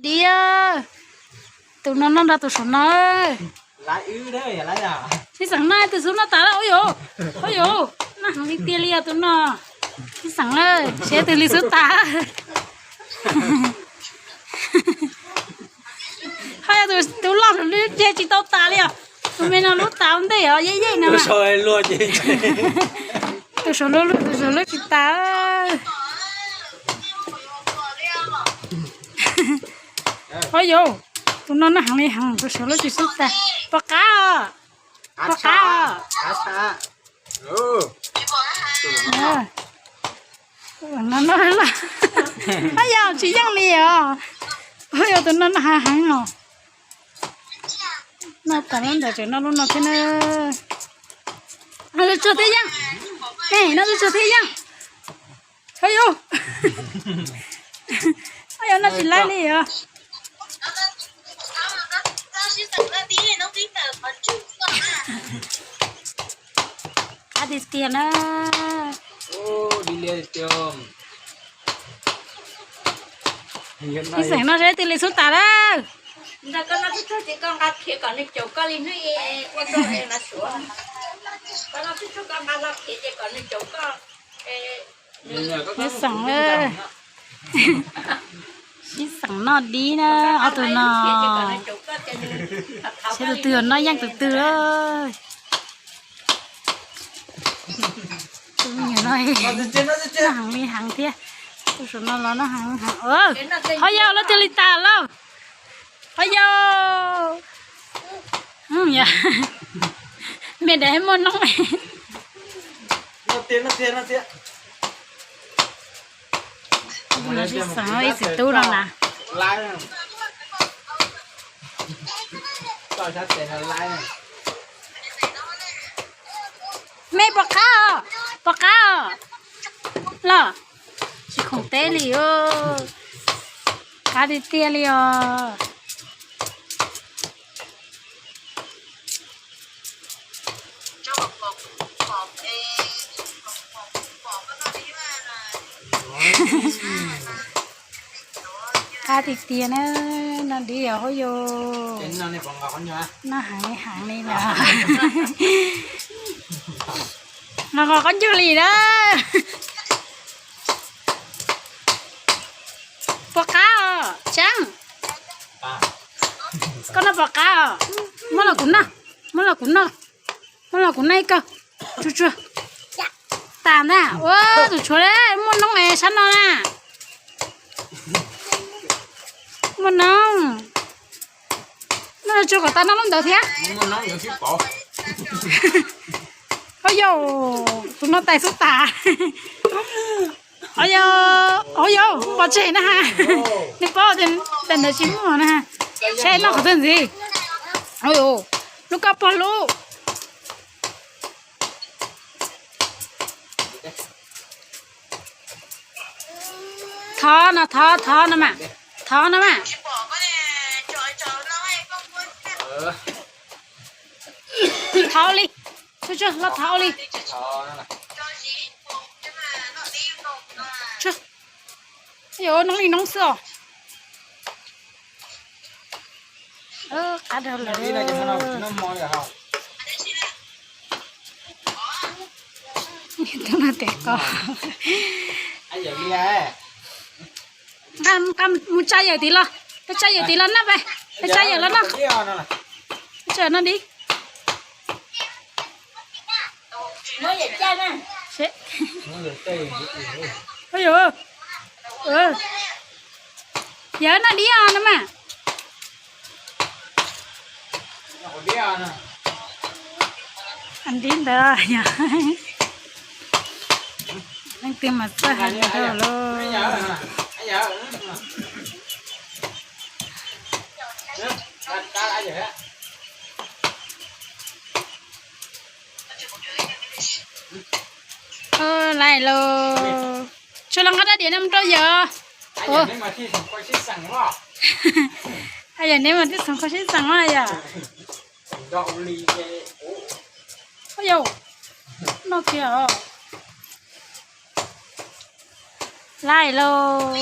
Diab, tus no noj nrog tus saum no. Sib xeem noj tus xub noj tas lawm. Ua yuav, ua yuav, noj heev li tiag li os tus no. Sib xeem na, seb tus li xub tas. Ho yog tus loj lub ntseg tsis tau tas li os. Tus me no lub tas ua ntej os, yej yej no. Tus saum luag, tus saum luag tsis tas. Ho yog, tus no noj heev li heev, tus saum luag tsis xub tas. Pom qab os, pom qab os. Ho yog tsis yeej li os. Ho yog tus no noj heev heev os. Noj tas lub ntawd tseem noj lub no thiab na. Noj tsuag thiab yeej. Noj tsuag thiab yeej. Ho yog, ho yog noj tsis laib li os. Qab tiag tiag na. Ib xeem no seb tus li xub tas lawm. Koj noj tsuag tsuag ces koj nqa khiav kom nws caum koj li hnub ua ntej mas suav. Koj noj tsuag tsuag koj nqa los khiav ces kom nws caum koj. Sib xeem, sib xeem noj dib na, ob tug no. Seb tus twg noj yeej tus twg. Tus me nyuam no noj heev li heev thiab. Tus saum no los noj heev heev. Ho yog lub twg li tas lauj? Ho yog, me dev muaj noob. Sib xeem ib txiv tub no na. Me pom qab os, pom qab os. Los tsis khoom teb li os. Qab tiag tiag li os. Qab tiag tiag na, noj dib os huab yus. Noj heev heev li na. Noj qos qaub ncaug li na. Pom qab os Tseeb. Koj noj pom qab os. Muab los kuv noj, muab los kuv noj, muab los kuv noj ib ko. Tsuag tsuag. Tas ntag. Ua tus tshuav muaj noob es sab no na. Muaj noob. Noj tsuag kom tas noj lub ntawd thiab. Ho yog, tus no tais xub tas. Ho yog, ho yog pov tseg na ha. Nws paub tias ntawd tsis muaj na ha. Saib noj qhov twg ntxiv. Lub koj pog lub. Thov no, thov, thov no mas, thov no mas. Thov li, tsuag tsuag los thov li. Yuav noob li noob xwb os. Qab dhau lawm. Tus no tes qos. Nqa mus tsa yawm tid los, peb tsa yawm tid los noj peb, peb tsa yawm los noj, peb tsa yawm noj dib. Yawm noj dib os no mas. Dib ntawd yog leej twg mas txawj hais ntawd lauj. Lais lauj. Tsuas los nqa rab diav no mus rau yawm. Yog neb mas tib xoom kho sib xeem os yom. Yog, noj kiag os. Lais lauj.